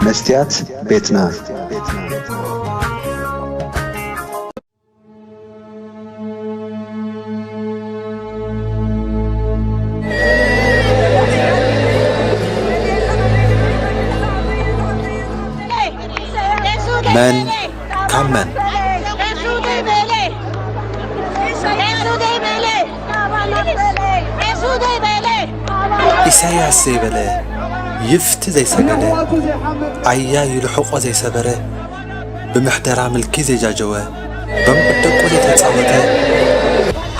መስትያት ቤትና። መን ካብ መን? ኢሳያስ ዘይበለ፣ ይፍቲ ዘይሰገደ፣ ኣያ ይልሕቆ ዘይሰበረ፣ ብምሕደራ ምልኪ ዘይጃጀወ፣ በምዑት ደቁ ዘይተጻወተ፣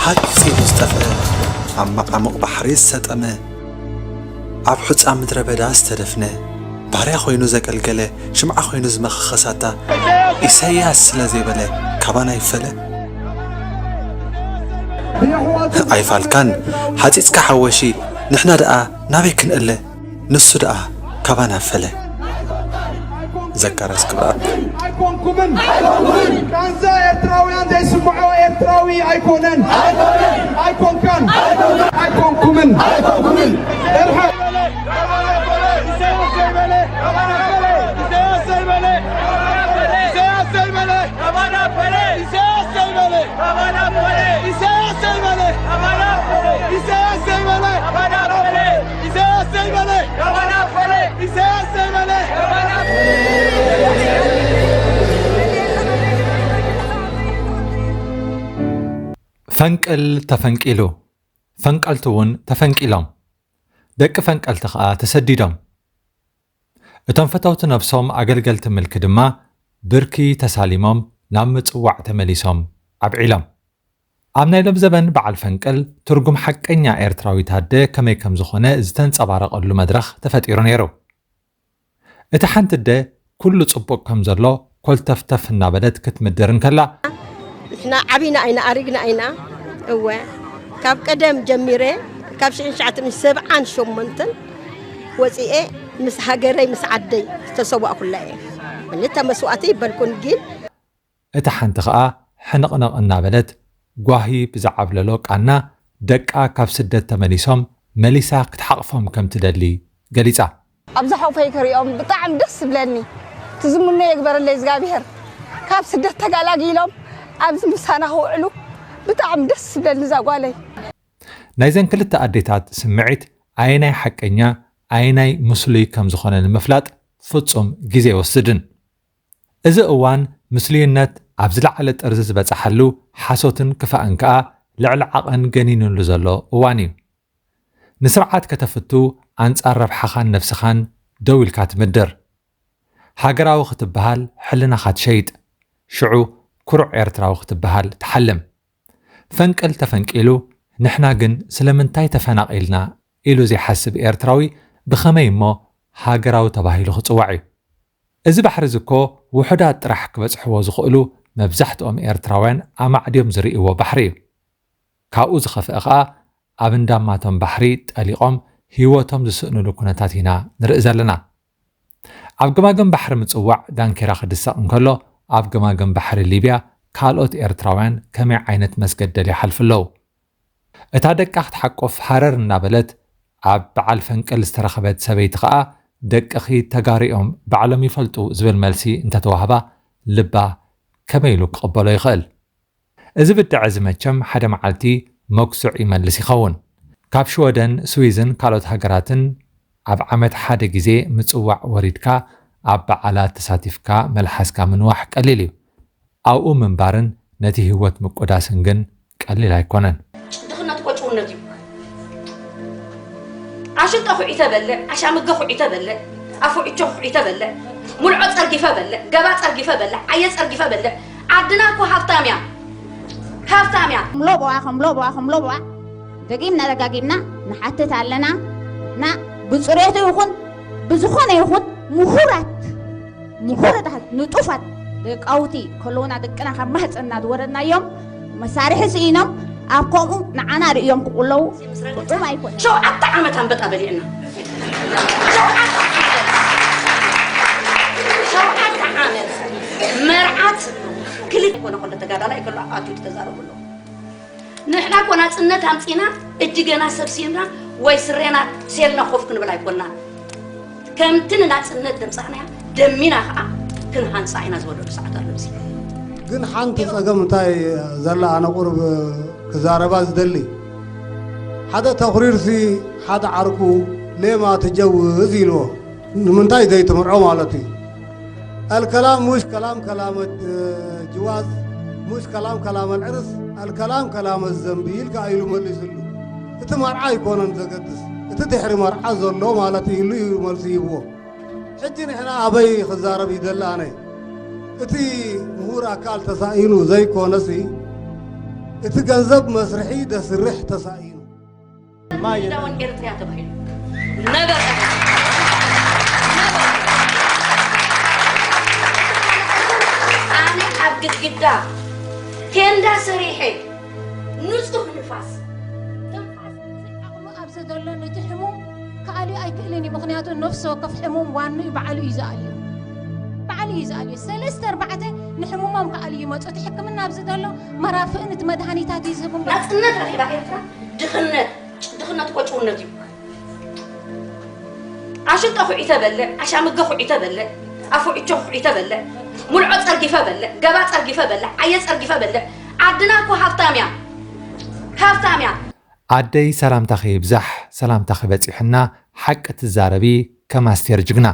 ሃጽ ኢሉ ዝጠፍአ፣ ኣብ መቓሙቕ ባሕሪ ዝሰጠመ፣ ኣብ ሑጻ ምድረ በዳ ዝተደፍነ፣ ባርያ ኮይኑ ዘገልገለ፣ ሽምዓ ኮይኑ ዝመኸኸሳታ፣ ኢሳያስ ስለ ዘይበለ ካባና ይፈለ። ኣይፋልካን፣ ሃጺጽካ ሓወሺ፣ ንሕና ደኣ ናበይ ክንእለ? ንሱ ደኣ ካባና ፈለ። ዘካርያስ ክብረኣብ። ኣይኮንኩምን። ቃንዛ ኤርትራውያን ዘይስምዖ ኤርትራዊ ኣይኮነን። ኣይኮንካን። ኣይኮንኩምን። እርሓቕ። ኢሳያስ ዘይበለ! ኢሳያስ ዘይበለ! ኢሳያስ ዘይበለ! ኢሳያስ ዘይበለ! ፈንቅል ተፈንቂሉ፣ ፈንቀልቲ እውን ተፈንቂሎም፣ ደቂ ፈንቀልቲ ኸኣ ተሰዲዶም። እቶም ፈተውቲ ነብሶም ኣገልገልቲ ምልኪ ድማ ብርኪ ተሳሊሞም ናብ ምጽዋዕ ተመሊሶም ኣብዒሎም። ኣብ ናይ ሎም ዘበን በዓል ፈንቅል ትርጉም ሓቀኛ ኤርትራዊት ኣደ ከመይ ከም ዝኾነ ዝተንጸባረቐሉ መድረኽ ተፈጢሩ ነይሩ። እቲ ሓንቲ ኣደ ኩሉ ጽቡቕ ከም ዘሎ ኮልተፍተፍ እናበለት ክትምድር እንከላ፣ ንሕና ዓቢና ኢና፣ ኣሪግና ኢና። እወ፣ ካብ ቀደም ጀሚረ፣ ካብ ሽሕን ትሽዓተ ሚእትን ሰብዓን ሸሞንተን ወጺኤ ምስ ሃገረይ ምስ ዓደይ ዝተሰዋእኩላ እየ። ክልተ መስዋእቲ ይበልኩን ግን እቲ ሓንቲ ኸኣ ሕንቕንቕ እናበለት ጓሂ ብዝዓብለሎ ቃና ደቃ ካብ ስደት ተመሊሶም መሊሳ ክትሓቕፎም ከም ትደሊ ገሊጻ። ኣብ ዝሓቑፈይ ክሪኦም ብጣዕሚ ደስ ዝብለኒ። እቲ ዝምነዮ ይግበረለይ እግዚኣብሄር። ካብ ስደት ተጋላጊሎም ኣብዚ ምሳና ክውዕሉ ብጣዕሚ ደስ ዝብለኒ እዛ ጓለይ። ናይዘን ክልተ ኣዴታት ስምዒት ኣየናይ ሓቀኛ ኣየናይ ምስሉይ ከም ዝኾነ ንምፍላጥ ፍጹም ግዜ ኣይወስድን። እዚ እዋን ምስሉይነት ኣብ ዝለዓለ ጥርዚ ዝበጽሓሉ፣ ሓሶትን ክፋእን ከኣ ልዕሊ ዓቐን ገኒኑሉ ዘሎ እዋን እዩ። ንስርዓት ከተፍቱ ኣንጻር ረብሓኻን ነብስኻን ደው ኢልካ ትምድር። ሃገራዊ ክትበሃል ሕልናኻ ትሸይጥ። ሽዑ ኩሩዕ ኤርትራዊ ክትበሃል ትሓልም። ፈንቅል ተፈንቂሉ፣ ንሕና ግን ስለምንታይ ተፈናቒልና ኢሉ ዘይሓስብ ኤርትራዊ ብኸመይ እሞ ሃገራዊ ተባሂሉ ክጽዋዕ እዩ? እዚ ባሕሪ እዚ እኮ ውሑዳት ጥራሕ ክበጽሕዎ ዝኽእሉ መብዛሕትኦም ኤርትራውያን ኣማዕድዮም ዝርእይዎ ባሕሪ እዩ። ካብኡ ዝኸፍአ ኸኣ ኣብ እንዳማቶም ባሕሪ ጠሊቖም ህይወቶም ዝስእንሉ ኩነታት ኢና ንርኢ ዘለና። ኣብ ገማግም ባሕሪ ምጽዋዕ ዳንኬራ ክድሰቕ እንከሎ፣ ኣብ ገማግም ባሕሪ ሊብያ ካልኦት ኤርትራውያን ከመይ ዓይነት መስገደል ይሓልፉ ኣለዉ? እታ ደቃ ክትሓቁፍ ሃረር እናበለት ኣብ በዓል ፈንቅል ዝተረኸበት ሰበይቲ ኸኣ፣ "ደቅኺ ተጋሩ እዮም፣ ባዕሎም ይፈልጡ" ዝብል መልሲ እንተተዋህባ፣ ልባ ከመይ ኢሉ ክቕበሎ ይኽእል? እዚ ብድዐ እዚ መቸም ሓደ መዓልቲ መኩስዕ ይመልስ ይኸውን። ካብ ሽወደን፣ ስዊዝን ካልኦት ሃገራትን ኣብ ዓመት ሓደ ግዜ ምጽዋዕ ወሪድካ ኣብ በዓላት ተሳቲፍካ መልሓስካ ምንዋሕ ቀሊል እዩ። ኣብኡ ምንባርን ነቲ ህይወት ምቁዳስን ግን ቀሊል ኣይኮነን። ድኽነት እኮ ጭውነት እዩ። ኣሽንጦ ኩዒተ በልዕ፣ ኣሻምገ ኩዒተ በልዕ፣ ኣፉዕቾ ኩዒተ በልዕ፣ ሙልዖ ጸርጊፈ በልዕ፣ ገባ ጸርጊፈ በልዕ፣ ዓየ ጸርጊፈ በልዕ። ዓድና እኮ ሃብታም እያ። ሃብታም እያ። ከም ሎቦዋ፣ ከም ሎቦዋ፣ ከም ሎቦዋ ደጊምና ደጋጊምና ንሓትት ኣለና። እና ብጽሬቱ ይኹን ብዝኾነ ይኹን ምሁራት፣ ምሁራት ንጡፋት ደቃውቲ ከለዉና ደቅና ካብ ማህፀንና ዝወረድናዮም መሳርሒ ስኢኖም ኣብ ከምኡ ንዓና ርእዮም ክቁለዉ ጥዑም ኣይኮነን። ሸውዓተ ዓመት ኣንበጣ በሊዕና። ሸውዓተ ዓመት። ሸውዓተ ዓመት መርዓት ክልተ ኮነ ከሎ ተጋዳላይ ከሎ ኣትዩ ተዛረቡ ኣለዉ። ንሕና እኮ ናጽነት ኣምጺና እጅገና ሰብሲብና ወይ ስሬና ሴልና ኮፍ ክንብል ኣይኮንና። ከምቲ ንናጽነት ዘምጻእናያ ደሚና ከኣ ክንሃንጻ ኢና ዝበለሉ ሰዓት ኣሎ። እዚ ግን ሓንቲ ጸገም እንታይ ዘላ ኣነ ቁሩብ ክዛረባ ዝደሊ፣ ሓደ ተኹሪርሲ ሓደ ዓርኩ ሌማ ትጀውዝ ኢልዎ። ንምንታይ ዘይትምርዖ ማለት እዩ። الكلام مش كلام كلام الجواز، مش كلام كلام العرس، الكلام كلام الذنب ኢልካ ኢሉ መሊስሉ። እቲ መርዓ ኣይኮነን ዘገድስ፣ እቲ ድሕሪ መርዓ ዘሎ ማለት እዩ ኢሉ እዩ መልሲ ይብዎ። ሕጂ ንሕና ኣበይ ክዛረብ ይደሊ ኣነ? እቲ ምሁር ኣካል ተሳኢኑ ዘይኮነሲ እቲ ገንዘብ መስርሒ ደስርሕ ተሳኢኑ። ግድግዳውን ኤርትርያ ተባሂሉ ነበረ። ኣነ ኣብ ግድግዳ ቴንዳ ሰሪሐ ንጹህ ንፋስ ትንፋስ ዓቕሙ ኣብዚ ዘሎ ነቲ ሕሙም ክኣልዮ ኣይክእልን እዩ። ምኽንያቱ ነፍሲ ወከፍ ሕሙም ዋንኡ ባዕሉ እዩ ዝኣልዮ። ባዕሉ እዩ ዝኣልዮ። ሰለስተ ኣርባዕተ ንሕሙሞም ክኣልዩ ይመፁ። እቲ ሕክምና ኣብዚ ዘሎ መራፍእን እቲ መድሃኒታት እዩ ዝህቡ እምበር ናጽነት ረኺባ ኤርትራ ድኽነት ድኽነት እኮ ጭውነት እዩ። ኣሽንጦ ኩዒተ በልዕ፣ ኣሻምገ ኩዒተ በልዕ፣ ኣፉዕቾ ኩዒተ በልዕ፣ ሙልዖ ጸርጊፈ በልዕ፣ ገባ ጸርጊፈ በልዕ፣ ዓየ ጸርጊፈ በልዕ። ዓድና እኮ ሃብታም እያ። ሃብታም እያ። ኣደይ ሰላምታኺ ይብዛሕ፣ ሰላምታኺ በጺሑና፣ ሓቂ ትዛረቢ ከም ኣስቴር ጅግና።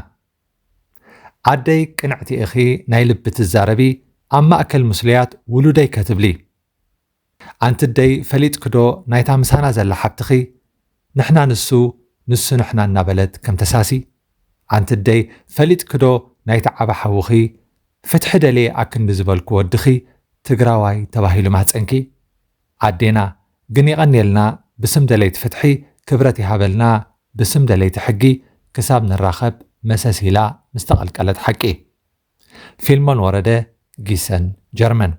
ኣደይ ቅንዕቲ ኢኺ፣ ናይ ልቢ ትዛረቢ፣ ኣብ ማእከል ምስሉያት ውሉደይ ከትብሊ። ኣንቲ ኣደይ ፈሊጥኪ ዶ ናይታ ምሳና ዘላ ሓብትኺ ንሕና ንሱ ንሱ ንሕና እናበለት ከም ተሳሲ? ኣንቲ ኣደይ ፈሊጥኪ ዶ ናይቲ ዓቢ ሓውኺ ፍትሒ ደልየ ኣክንዲ ዝበልኩ ወድኺ ትግራዋይ ተባሂሉ ማህፀንኪ? ኣዴና ግን የቐንየልና ብስም ደለይቲ ፍትሒ ክብረት ይሃበልና ብስም ደለይቲ ሕጊ ክሳብ ንራኸብ መሰስ ኢላ ምስ ተቐልቀለት ሓቂ። ፊልሞን ወረደ ጊሰን ጀርመን።